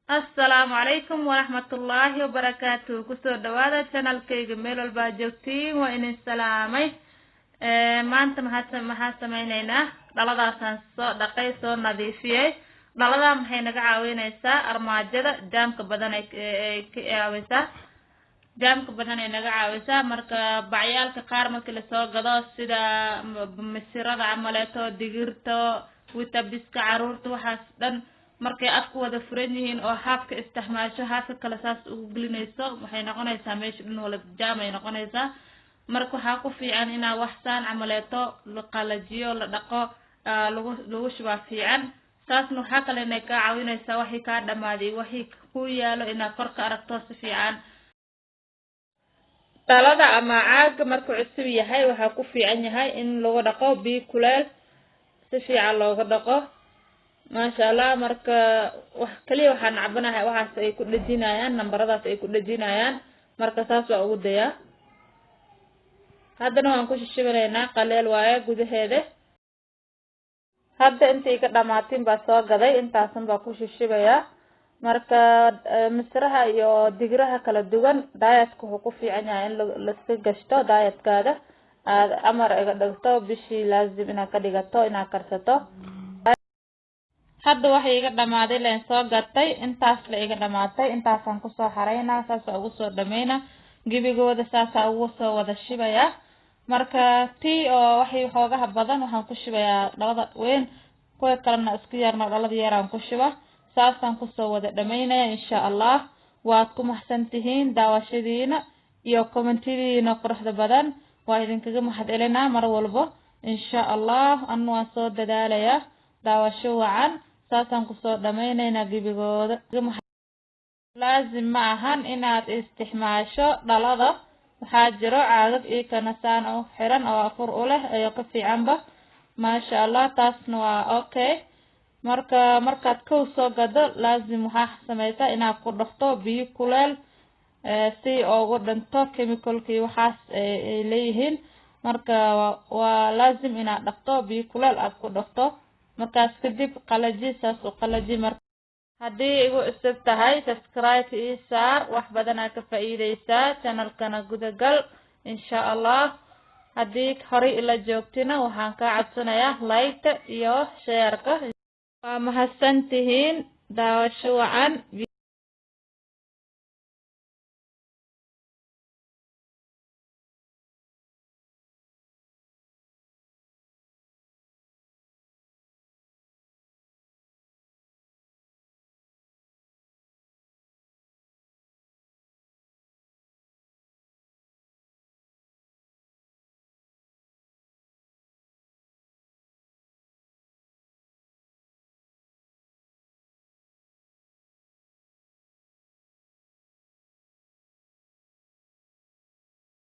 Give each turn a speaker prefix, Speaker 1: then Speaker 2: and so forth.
Speaker 1: Asalaamu calaykum waraxmatullaahi wabarakaatu. Kusoo dhawaada channelkayga. Meel walbaa joogtiin, waa idin salaamay. Maanta maxaa sameyneynaa? Dhaladaasaan soo dhaqay, soo nadiifiyey. Dhaladaa maxay naga caawineysaa? Armaajada jaamka badan ay ka caaweysaa, jaamka badan ay naga caawisaa. Marka bacyaalka qaar markii lasoo gado, sida misirada camaleeto, digirto, Weetabixka caruurta, waxaas dhan markay afku wada furan yihiin oo haafka isticmaasho, haafka kale saas ugu gelinayso, waxay noqonaysaa meesha dhan wala jaam ay noqonaysaa. Marka waxaa ku fiican inaa wax saan camaleeto la qalajiyo, la dhaqo, lagu shubaa fiican. Saasna waxaa kale inay kaa caawinaysaa waxii kaa dhamaaday, waxii ku yaalo inaad kor ka aragto si fiican. Dhalada ama caaga markuu cusub yahay, waxaa ku fiican yahay in lagu dhaqo biyo kuleel, si fiican looga dhaqo, maasha Allah. Marka wax kaliya waxaan cabanahay waxaas ay ku dhejinayaan, nambaradaas ay ku dhejinayaan. Marka saas waa ugu dayaa. Haddana waan ku shishibanaynaa, qaleel waaye gudaheeda. Hadda intay ka dhamaatin baa soo gaday, intaasun baa ku shishibayaa. Marka misraha iyo digraha kala duwan dietka wuxuu ku fiican yahay in laiska gashto dietkaada, aad amar iga dhigto bishii laazim inaad ka dhigato, inaad karsato. Hadda waxay iga dhamaaday leen soo gatay, intaas la iga dhamaatay, intaasaan kusoo xaraynaa, saasa ugu soo dhameynaa gebigooda, saasaa ugu soo wada shibayaa. Marka tii oo waxay xoogaha badan waxaan ku shibayaa dhalada weyn, kuwa kalena isku yarna dhalada yaraan ku shiba. Saasaan kusoo wada dhameynaya, insha Allah. Waad ku maxsan tihiin daawashadiina iyo commentadiina quruxda badan, waa idinkaga mahad celinaa mar walbo, insha Allah. Anu waan soo dadaalayaa. Daawasho wacan. Saasaan kusoo dhammaynaynaa gebigooda. Laazim ma ahan inaad isticmaasho dhalada. Waxaa jiro caagag iikana saan u xiran oo afur u leh ayo ka fiicanba, maasha Allah. Taasna waa okay. Marka markaad kow soo gado, laazim waxaa sameysaa inaad ku dhaqto biyo kuleel si ugu dhinto chemicalkii waxaas ay leeyihiin. Marka waa laazim inaad dhaqto, biyo kuleel aad ku dhaqto. Markaas kadib qalaji, saas u qalaji. Mar haddii igu cusub tahay, subscribe ii saar, wax badanaa ka faa'iideysaa. Channelkana gudagal, insha Allah. Haddii horay ila joogtina, waxaan kaa codsanayaa like iyo shareka. Waa mahadsan tihiin. Daawasho wacan.